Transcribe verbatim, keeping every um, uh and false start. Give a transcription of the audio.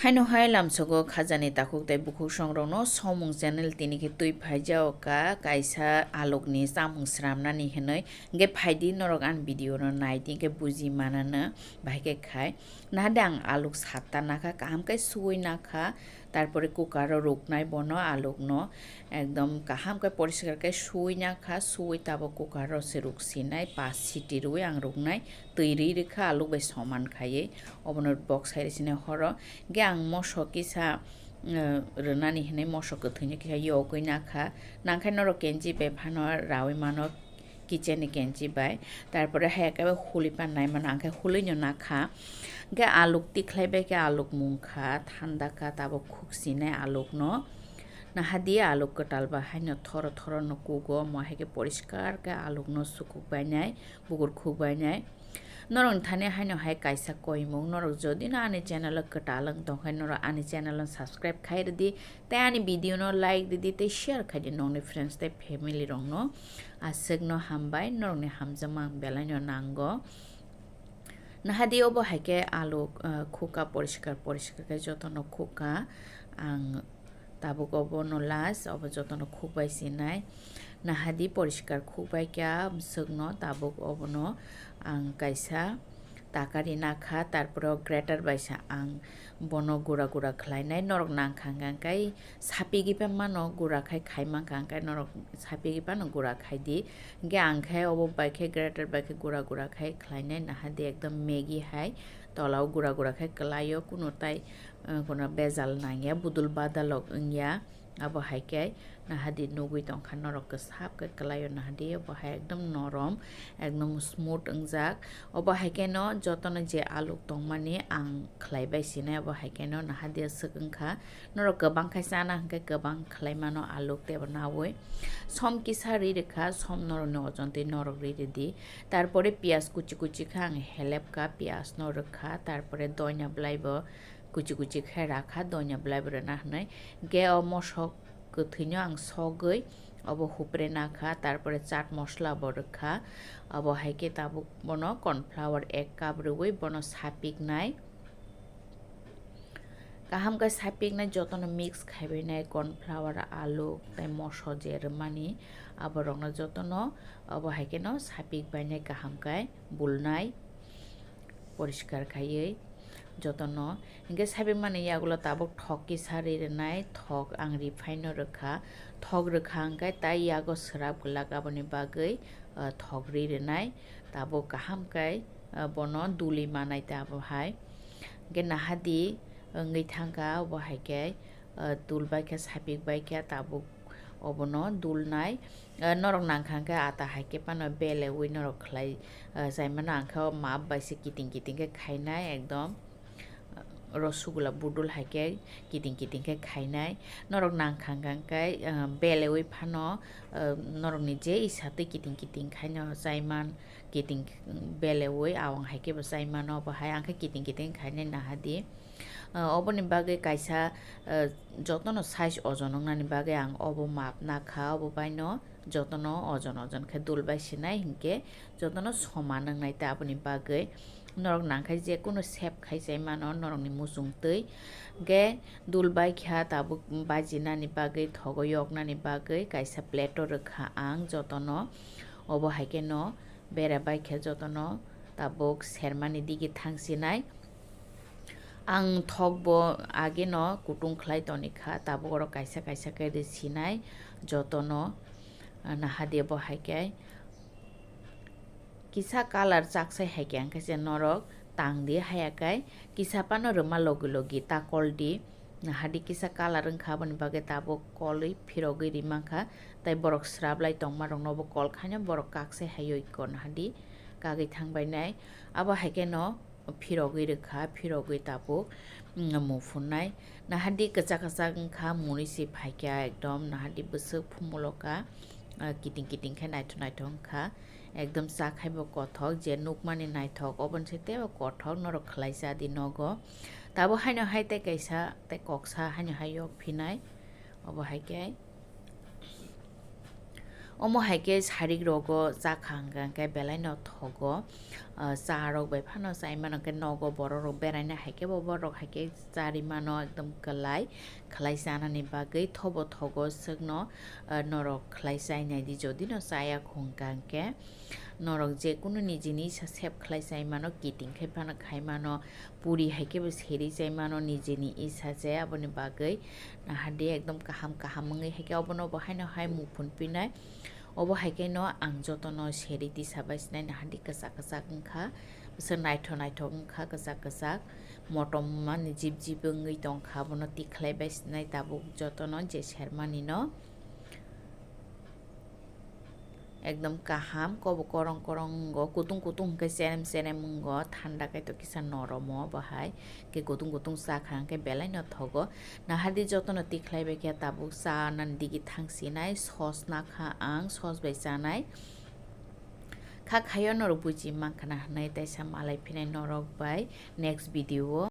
Haino hai lamsogo khajani takhuk tei bukhuk songrokno Somung channel tini khe twi phaijao ka kaisa alukni chamung sramnani hinwi. Hwnkhe phaidi norok ani video no naidi hwnkhe buji manano bahai khe khai. Nahade ang aluk satta nakha, kaham khe suwi nakha, tarpore cooker o ruknai bono alukno ekdom kaham khe poriskar khe suwi nakha, suwi tabok cooker o se ruksinai, pas siti rwi ang ruknai. Twi rwi rwkha aluk bai soman khaiwi, obono box hai rwsini horo. Hwnkhe ang moso kisa, eh, rwnani hinwi moso kwthwino kisa yogwi nakha. Nangkhe norok kenchi bai phano rawi mano kitchen ni kenchi bai. Tarpore hai khe huli pan nai mano, angkhe hulino nakha. Hwnkhe aluk tikhlai bai khe aluk mungkha, thanda kha, tabok khuksinai alukno. Nahadi aluk kwtal ba haino thoro thoro no kugo, mo hai khe poriskar khe alukno sukuk bainai. Bukur khuk bainai. Norokni thani haino hai kaisa koimung, norok jodi no ani channel o kwtal wng tongkhe norok ani channel no subscribe khai rwdi, tei ani video no like rwdi tei share khaidi nokni friends tei family rokno. Aswkno hambai, norokni hamjakma ang belaino nango. Nahadi obo hai khe aluk, ah, khukha poriskar poriskar khe jotono khukha ang. Tabuk obono last, obo jotono khukbai sinai. Nahadi poriskar khukbai kha bwswkno, tabuk obono ang kaisa takari nakha, tarpore o grater bai sa ang bono gura gura khlainai. Norok nangkha hwnkha khe sapigwi pha mano gura khai khai mankha, hwnkhe norok sapigwi phano gura khaidi. Hwnkhe ang khe obo bai khe grater bai khe gura gura khai khlainai, nahadi ekdom Maggi hai tola o gura gura khai kwlaio, kuno tai, eh, kuno bejal nangya, budul badalok wngya. Abo hai khe nahadi nugwi tongkha norok kwsap khe kwlaio, nahadi obo hai ekdom norom, ekdom smooth wngjak. Obo hai khe no jotono je aluk tongmani ang khlai bai sinai, obo hai khe no nahadi aswk wngkha. Norok kwbang khai chana hwnkhe kwbang khlai mano aluk tei bo naui. Som kisa ri rwkha, som norokni ojon twi norok ri rwdi. Tarpore piyaj kuchi kuchi khe ang helepkha, piyaj no rwkha, tarpore doina bwlai bo kuchi kuchi khe rakha, doina bwlai bo rwna hwnwi. Hwnkhe o mosok kwthwino ang sogwi obo hupre nakha, tarpore chaat masala bo rwkha. Obo hai khe tabuk bono corn flour ek cup rwui bono sapiknai. Kaham khe sapiknai jotono mix khaibainai, corn flour, alu tei moso je rwmani aborokno jotono obo hai kheno sapikbainai kaham khe bulnai poriskar khaiwi jotono. Hinkhe sapikmani yagulo tabuk thok kisa ri rwnai, thok ang refine no rwkha, thok rwkha hwnkhe tai yago swrap glak, aboni bagwi, ah, thok ri rwnai tabuk kaham khe. Ah, bono duli manai ta abo hai. Hwnkhe nahadi wngwi thangkha, obo hai khe, ah, dul bai khe, sapik bai khe tabuk obono dulnai. Ah, norok nangkha hwnkhe ata hai khe phano beleui norok khlai, ah, chai mano, ang khe o map bai se kiting kiting khe khainai ekdom. Rosogula budul hai khe kiting kiting khe khainai. Norok nangkha hwnkhe, ah, beleui phano, ah, norokni je isa twi kiting kiting khaino chaiman, kiting beleui awang hai khe bo chai mano, bo hai ang khe kiting kiting khainai nahadi. Ah, oboni bagwi kaisa, ah, jotono size ojon wngnani bagwi ang obo map nakha, obo baino jotono ojon ojon khe dul bai sinai, hinkhe jotono soman wngnai ta aboni bagwi. Norok nangkhai je kunu shape khai chai mano norokni muchung twi. Hwnkhe dul bai kha tabuk bajinani bagwi, thogo yoknani bagwi kaisa plate o rwkha ang jotono. Obo hai kheno bera bai kha jotono tabuk sermani digi thang sinai. Ang thok bo age no kutung khlai toni kha, tabuk oro kaisa kaisa khe rw sinai jotono, ah, nahadi bo hai khe. Kisa colour chaksai hai khe ang khe se norok tang di, haya khe kisa phano rwma logi logi ta kol di. Nahadi kisa colour wngkha, aboni bagwi tabuk kolwi phirogwi ri mankha, tei borok swrap lai tongma rokno bo kol khaino borok kak se hai oi kho nahadi kagwi thang bai nai. Abo hai kheno phirogwi rwkha, phirogwi tabuk, mm, muphunai. Nahadi kwchak kwchak wngkha, muni se phaikha ekdom, nahadi bwswk phumuloka, ah, kiting kiting khe naithok naithok wngkha. Ekdom cha khai bo kothok, je nukmani naithok, oboni se teibo kothok, norok khlai cha di nogo. Tabuk haino hai tei kaisa tei koksa haino hai yok phinai, obo hai khe. Omo hai khe sarik rogo chakha hwnkha hwnkhe belai no thogo. ah, cha rok bai phano chai mano, khe nogo borok rok beraina hai khe bo borok hai khe charwi mano, ekdom kwlai khlai chanani bagwi thobo thogo swkno, ah, norok khlai chai nai di, jodi no chaya khung kha hwnkhe norok je kunu nijini isa sep khlai chai mano, kiting khai phano khai mano, puri hai khe bo seri chai mano nijini isa se, aboni bagwi nahardi ekdom kaham kaham wngwi hai khe obono bo haino hai muphun pinai. Obo hai khe no ang jotono seri tisa bai sinai nahardi kwchak kwchak wngkha, bwswk naithok naithok wngkha kwchak kwchak, motom mani jip jip wngwi tongkha, abono tikhlai bai sinai tabuk jotono je sermani no. Ekdom kaham, kobo korong korong wngo, kutung kutung hwnkhe cherem cherem wngo, thanda kaitor kisa noromo bahai, khe kutung kutung chakha hwnkhe belai no thogo. Nahardi jotono tikhlai bai khe tabuk chanani digi thangsinai, sos nakha ang, sos bai chanai. Kha khaio norok buji mankha na hwnwi, teisa malai phinai norok bai next video o.